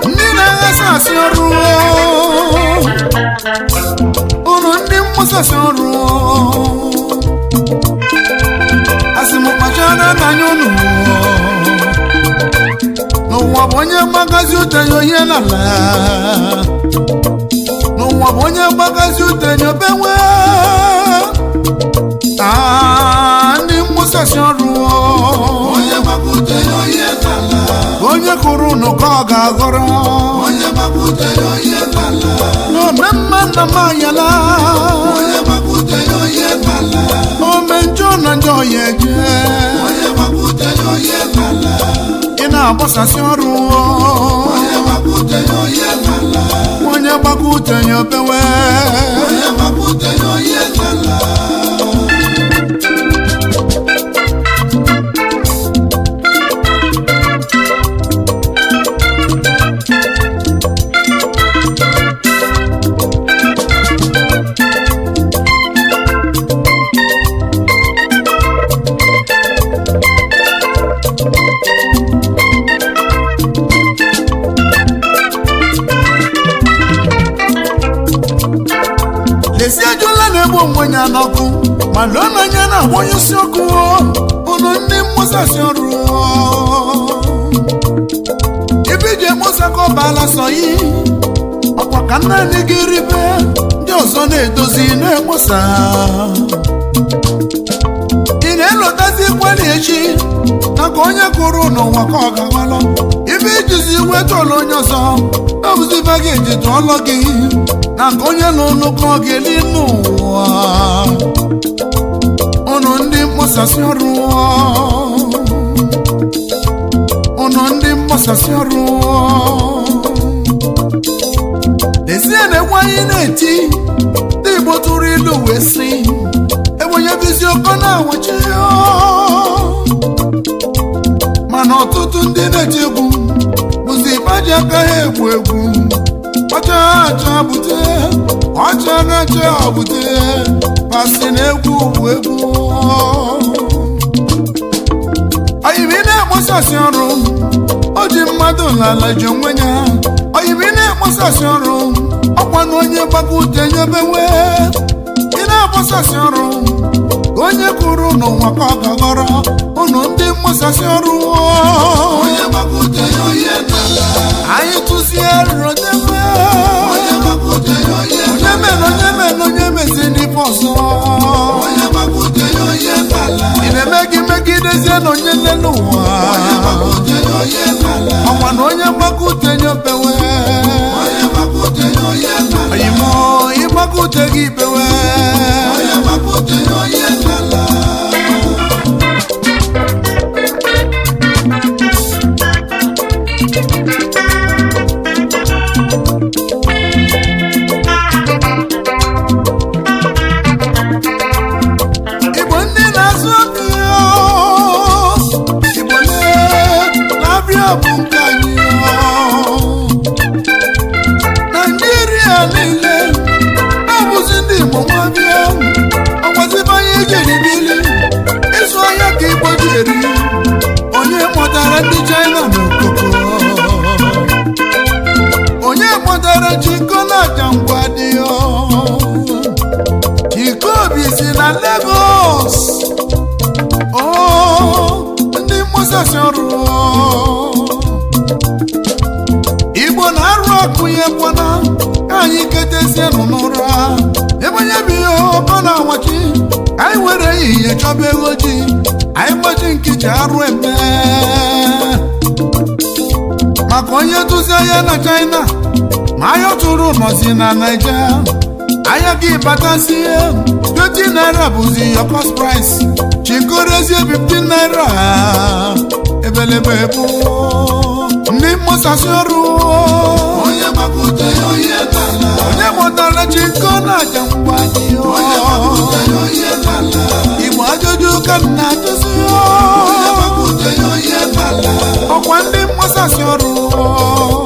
Ndị na-aghasasị ọrụ, unu ndị mgbasasị ọrụ, asị m kpachara n'anya unu. N'ụwa bụ onye mgbagazi utenye onye n'ala. N'ụwa bụ onye mgbagazi utenye obenwe. Ndị mgbasasị ọrụ, Onye gbakwutere onye n'ala. Onye kụrụ unu ka ọ ga-aghọrọ. Onye gbakwutere onye n'ala. N'ome mma nna m ayala. Onye gbakwutere onye n'ala. Ome njọ na njọ ya eje. Onye gbakwutere onye n'ala. Ị na-agbasasị ọrụ. Onye gbakwutere onye n'ala. Onye gbakwute ya obewe. Onye gbakwutere onye n'ala. Lesi ajụla na-egbu onwe ya n'ọkụ, ma lụọ n'anya na-agbanyụsị ọkụ. Unu ndị mgbasasị ọrụ, ebe iji ekposa ka ọ baala sọ yi ọkwa ka naanị gị ribe, ndị ọzọ na-edozi na-ekposa. Ị na-elotazi kweli echi maka onye kụrụ n'ụwa ka ọ ga-agbalọ ibe ijizi wetụlụ onye ọzọ ọbụziba gị eji tụọlọ gị na nke onye lụlụ ka ọ ga-eli n'ụwa. Unu ndị mkpọsasị ọrụ, unu ndị mkpọsasị ọrụ, lezie na egwu anyị na-eti. Ndị Igbo tụrụ ilu wee sị enwenyebizi ọkọ na-awachi, mana ọtụtụ ndị na-eti egwu bụzi ịkpaji aka ha egwu egwu ọcha acha bute, ọcha na-acha bute, pasị na egwu bụ egwu. Oyibi na-ekposasị ọrụ, o ji mmadụ n'ala ji onwe ya. Oyibi na-ekposasị ọrụ, ọkwa na onye gbago ute nyebewe. Ị na-ekposasị ọrụ, onye kwuru n'ụwa ka ọ ga-aghọrọ. Unu ndị mgbasasị ọrụ, Onye gbakwutere onye n'ala. Anyị tụzie rodebe. Onye gbakwutere onye Onye mere, onye mere, onye mezi n'ife ọzọ. Onye gbakwutere onye n'ala. Ị na-eme gị megidezie na onye nlele ụwa. Onye gbakwutere onye n'ala. Ọkwa na onye mgbakọ ute nyebewe. Onye gbakwutere onye n'ala. Oyimo ịgbakọ ute gị bewe. Onye gbakwutere onye n'ala. Igbo ndị na-azụ ọkụ, Igbo na-abịa bụ nke anyị. Naijiria niile abụzi ndị Igbo nwabịa ọkwazibanye ijeri bili ịzụ ahịa ka Igbo ji eri. Onye kpọtara ndị China n'okoko? Onye kpọtara Chiko na Jangwa dị? Chikobi si na Lagos. Oh, ndị mgbasasị ọrụ Igbo na-arụ ọkụ ya kwana ka anyị ketezie nọ n'ụra ebe onye bụ ihe ọkọ na-awachi. Anyị were ehihie chọba ego ji anyị gbachi nkịtị arụ eme maka onye tụzi ahịa na China, ma ahịa tụrụ nọzi na Naija. Ahịa gị batazie 20 naira bụzi your cost price, chikorezie 15 naira ebelebe bụ ndị mgbasasị ọrụ. Onye gbakwutere onye n'ala. Onye mụtara chiko na aja ngwa dị? Onye gbakwutere onye n'ala. Igbo, ajụjụ ka m na-ajụzi. Onye gbakwutere onye n'ala. Ọkwa ndị mgbasasị mkpọsasị ọrụ.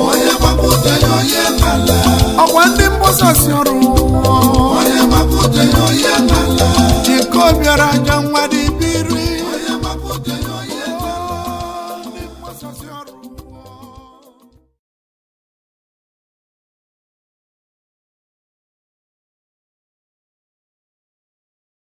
Onye gbapụta ya onye n'ala. Ọkwa ndị mkpọsasị ọrụ. Onye gbapụta ya onye n'ala. Chike bịara aja.